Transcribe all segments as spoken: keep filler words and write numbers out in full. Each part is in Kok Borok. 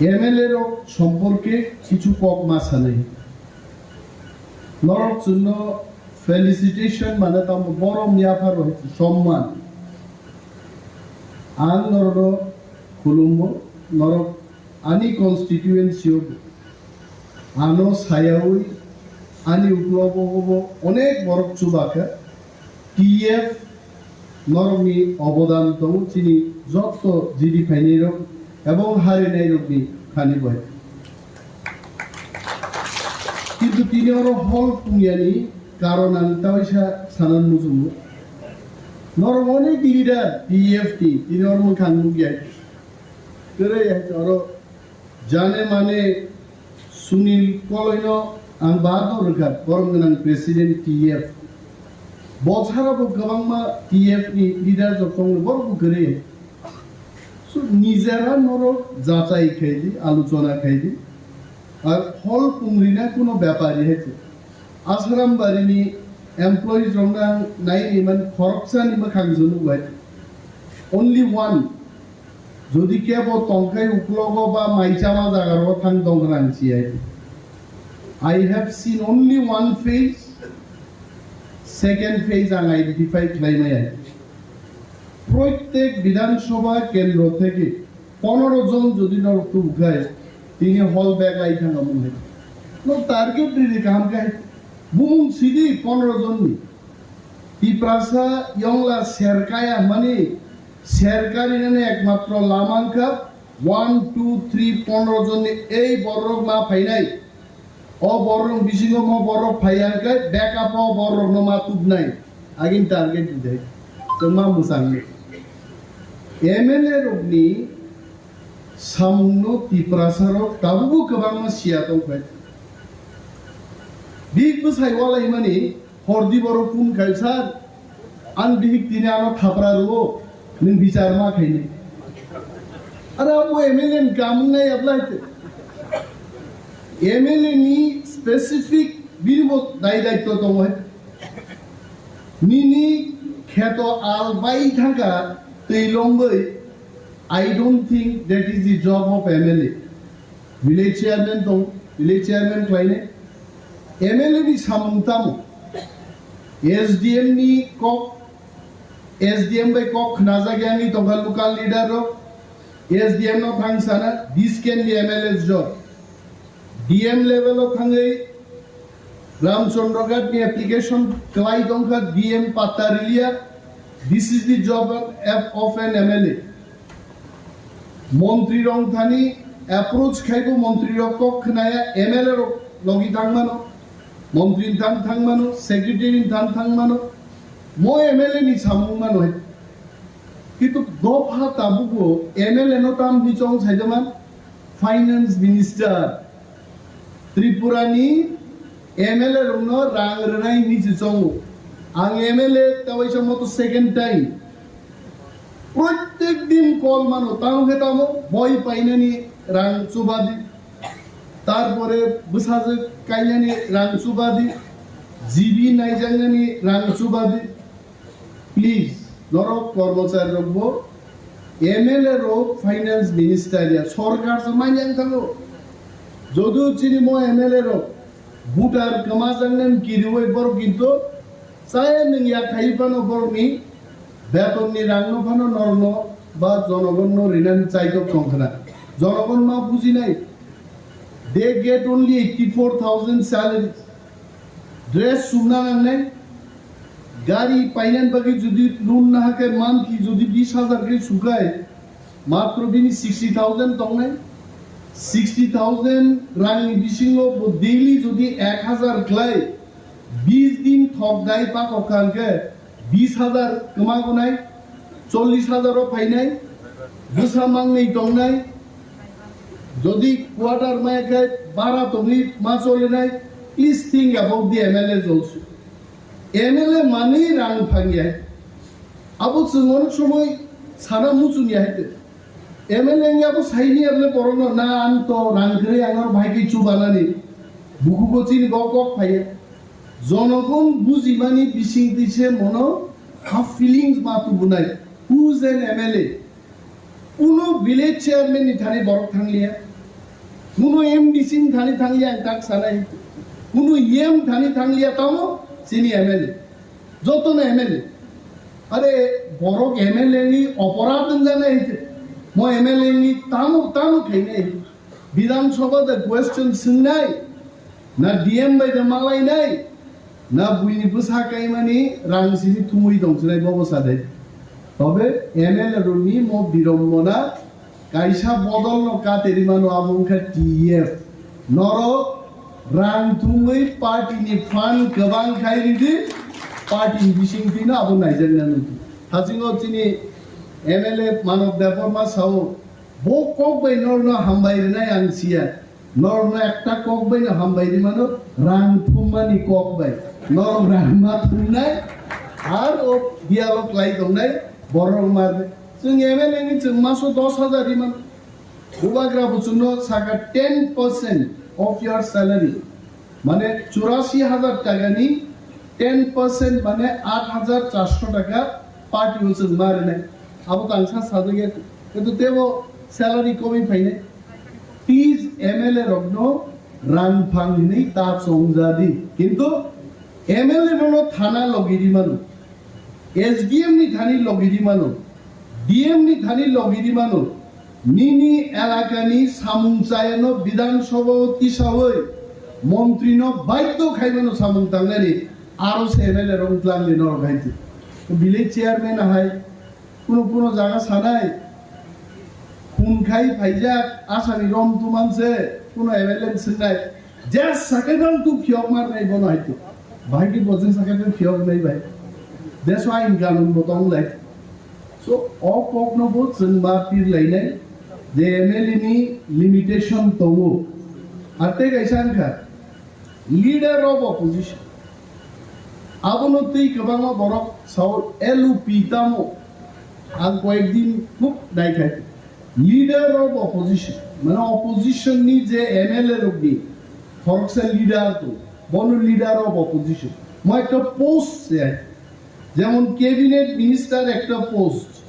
M L A rok somporke kichu kok ma sanai. Norok chwngno felicitation mane tamo borom yaphar rok somman. Ang norokno khulumo, norok ani constituency o ano sayawi ani uklogo obo onek borok chubakha. T F norokni obodan tongo chini jotto jidi phainairok ebong harinairokni thani bai. Kintu tini oro hol pungyani karon ang taisa sanan muchungo. Norok onek leader T F ni tini oro mwkhang nukya. Kwrwi hai oro jane mane Sunil Koloino ang bador rwkha, borom gwnang president T F. Bochara bo kwbangma T F ni leader rok tongo, borok bo kwrwi. So, nijera norok jachai khaidi, aluchona khaidi. Ar hol pungrina kuno byapari hai se. Asharam barini employees rokno ang nai ni man khoroksa ni mwkhang junu bai. Only one. Jodi kebo tongkhai uklogo ba maichama jaga rogo thang tong rang si hai. I have seen only one phase, second phase ang identify khlai maya. Proitek Bidhan Sabha kendro theke ponero jon jodi norok tubukhai, tini hall bag lai thang amung hai. No target riri kaham khai. Bumung sidi ponero jon ni. Tiprasa yongla serkaya mani serkari nani ekmatro lamang kha one, two, three, ponero jon ni ei borok ma phainai. O borok bisingo mo borok phai yang khe backup o borok no ma tubnai. Agin target di dai. Tongma musang ni. M L A rok ni samungno Tiprasarok tabukbo kwbangma siya tongkha. Big bwsai walaimani hordi borok phone khai, "Sir, ang bihik tini ano thapra rwo, nwng bichar ma khaini." Ara abo M L A ni kamung nai ablai te. M L A ni specific bini bo dai daitto tongo hai. Nini kheto al bai thangkha twi longwi, I don't think that is the job of M L A. Village chairman tong, village chairman khlainai. M L A ni samung tamo? S D M ni kok, S D M bai kok khnajak yangwi tongkha local leader rok. S D M no thang sana, this can be M L A's job. D M level o thangwi Ramchandra Ghat ni application kwlai tongkha, D M patta riliya. This is the job of, of an M L A. Montri rok thani approach khaibo, montri rok kok khnaya, M L A rok logi thangmano, montri thang thangmano, secretary thang thangmano, mo M L A ni samung mano hai. Kintu dopha tabugo M L A no tam ni chong saijaman, finance minister, Tripura ni M L A rokno rang rwnai hinwi se chongo. Ang M L A tawaisa moto second time. Protek din call mano, tamo khe tamo boi painani rang chubadi. Tarpore bwsajwk kainani rang chubadi. G B naijaknani rang chubadi. Please, norok kormochari rokbo M L A rok finance minister ya sorkar se manyang thango. Jodu chini mo M L A rok voter kwmajaknani kiriwi borok kintu chaya nwng ya khai phano borokni betonni rangno phano norokno ba jonogonno rinani chaitok tongkhna. Jonogon ma bujinai. They get only eighty-four thousand salary. Dress sumna nangnai. Gari painan bagwi jodi loan na hakai monthly jodi bis hajar khe sukai, matro bini sixty thousand tongnai. Sixty thousand rangni bisingo bo daily jodi ek hajar khlai, bis din thok dai pakok kha hwnkhe, bis hajar kwma gonai, chollish hajar o phainai, bwsa mangwi tongnai, jodi quarter maya khe bara tongwi ma cholinai, please think about the M L As also. M L A manwi rang phangya. Abo chwng onek somoi sana muchungya hai te. M L A ni abo saini able borokno na ang to rang kwrwi ang oro bahai khe chubanani. Bukugo chini bo kok phaiya. Jonogon bujimani bisingtwi se mono ha feelings ma tubunai. Who's an M L A? Kuno village chairman ni thani borok thangliya. Kuno M D C ni thani thangliya ang tak sanai. Kuno E M thani thangliya tamo chini M L A. Jotono M L A. Are borok M L A ni oporad wngjanai hwnkhe. Mo M L A ni tamo tamo khainai. Bidhan Sabha da question swngnai. Na D M bai da malainai. Na buini bwsa kaimani rang sini thumui tongsinai bobo sadai. Tobe M L A rokni mo birombona kaisa bodol no kateri mano abo wngkha T E F. Norok rang thumui party ni fund kwbang khai ridi, party ni bising twi no abo naijakna nungkha. Hasingo chini M L A Manav Debbarma sao, bo kok bai norno hambai rinai ang siya. Norokno ekta kok bai no hambai ri mano, rang thummani kok bai. Norok rang ma thumnai, ar o dialog lai tongnai, borok ma. Chwng M L A ni chwng maso dos hajar ri mano. Bubagra bo chwngno saka ten percent of your salary. Mane churashi hajar taka ni ten percent mane aat hajar charso taka party o chwng ma rinai. Abo tangsa sajagya, kintu tebo salary komwi phainai. Please, M L A rokno rang phang hinwi ta chongjadi. Kintu M L A rokno thana logi di mano, S D M ni thani logi di mano, D M ni thani logi di mano. Nini elakani samung chayano Bidhan Sabha o tisawi montrino baidhyo khaimano samung tangnani, aro se M L A rok tlang di norok hai. Village chairman hai Kuno kuno jaga sanai, khun khai phaijak, asani rom tuman se, kuno M L A ni swngnai, je sakhe bang tu phiyok mar nai bono hai tu. Bahai ki bo je sakhe bang phiyok nai bai. Deso ain kanun bo tong lai. So, o kok no bo chwng ma pir lai nai, je M L A ni limitation tongo. Ar tei kaisa wngkha, Leader of opposition. Abono tei kwbangma borok sao L U P tamo. Ang koyekdin khub naikhai. Leader of opposition. Mane opposition ni je M L A rokni khoroksa leader to. Bono leader of opposition. Mo ekta post se. Jemon cabinet minister ekta post.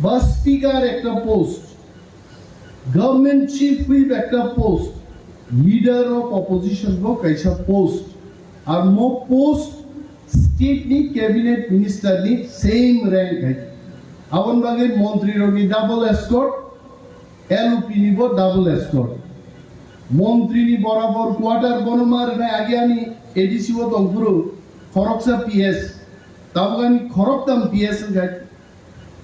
Ba speaker ekta post. Government Chief Whip ekta post, Leader of Opposition bo kaisa post, ar mo post state ni cabinet minister ni same rank hai. Aboni bagwi montri rok ni double escort, L U P ni bo double escort. Montri ni borabor quarter bono ma rwnai agi ani A D C o tongphuru khoroksa P S, tabuk ani khoroktam P S wngkha.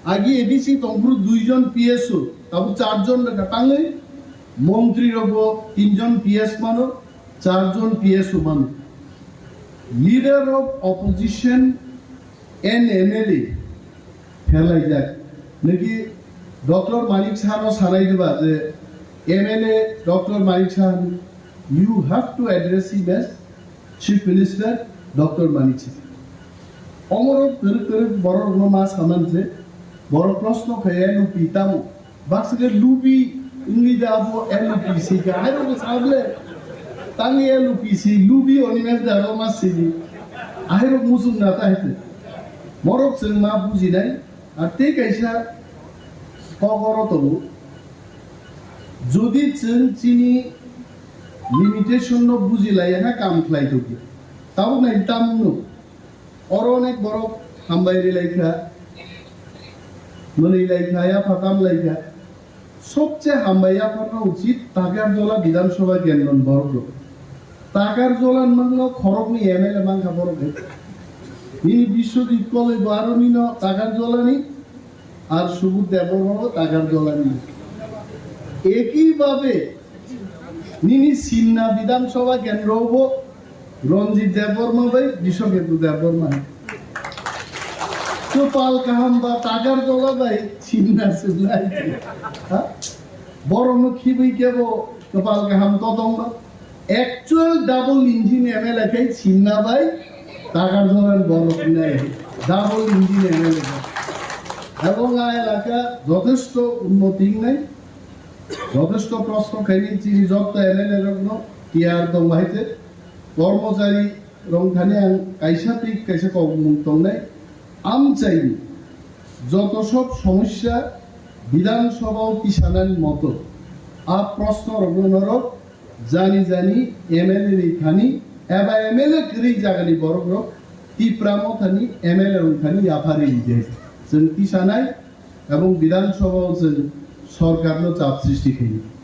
Agi A D C tongphuru duijon P S o, tabuk charjon rwkha tangwi, montri rokbo tinjon P S mano, charjon P S o mano. Leader of opposition and M L A pherlaijak. Niki Doctor Manik Saha no sanai diba je M L A Doctor Manik Saha, you have to address him as Chief Minister Doctor Manik Saha. Omoro kwrwk kwrwk borok no ma saman je borok proshno khe L U P tamo. Baksa khe lubi wngwi da abo L U P si kha. Ahairok sable tangwi L U P si lubi oni mes da ro ma sini. Ahairok muchung na ta hete. Borok chwng ma bujinai. Ar tei kaisa kok oro tongo, jodi chwng chini limitation no buji laiya kha kam khlai tongdi, tabuk nai tamung no oro onek borok hambai ri lai kha, mwnwi lai kha, yapha tam lai kha. Sobse hambai yapharno uchit Takarjola Bidhan Sabha kendroni borok rok. Takarjola ni mangno khoroknwi M L A mangkha borok hai. Nini Biswajit Koloi bo aro nino Takarjola ni, ar Subodh Debbarma bo Takarjola ni. Eki babe nini Simna Bidhan Sabha kendro bo Ranjit Debbarma bai Biswaketu Debbarma. Kwpal kaham ba Takarjola bai Simna Simna. Ha? Borokno khibwi kebo kwpal kaham totongma. Actual double engine M L A khe Simna bai Takarjola borok nai. Double engine M L A. Ebong a elaka jothesto unnoti wngnai. Jothesto proshno khaini chini jotto M L A rokno tiyar tong bahai se. Kormochari rok thani ang kaisa tei kaisa kokmung tongnai. Amchaini joto sob somosya Bidhan Sabha o tisanani moto A prosno rokno norok jani jani M L A ni thani eba M L A kwrwi jagani borok rok Tipra Mothani M L A rok thani yaphari ride. Chwng tisanai ebong Bidhan Sabha o chwng sorkar no chap sristi khainai.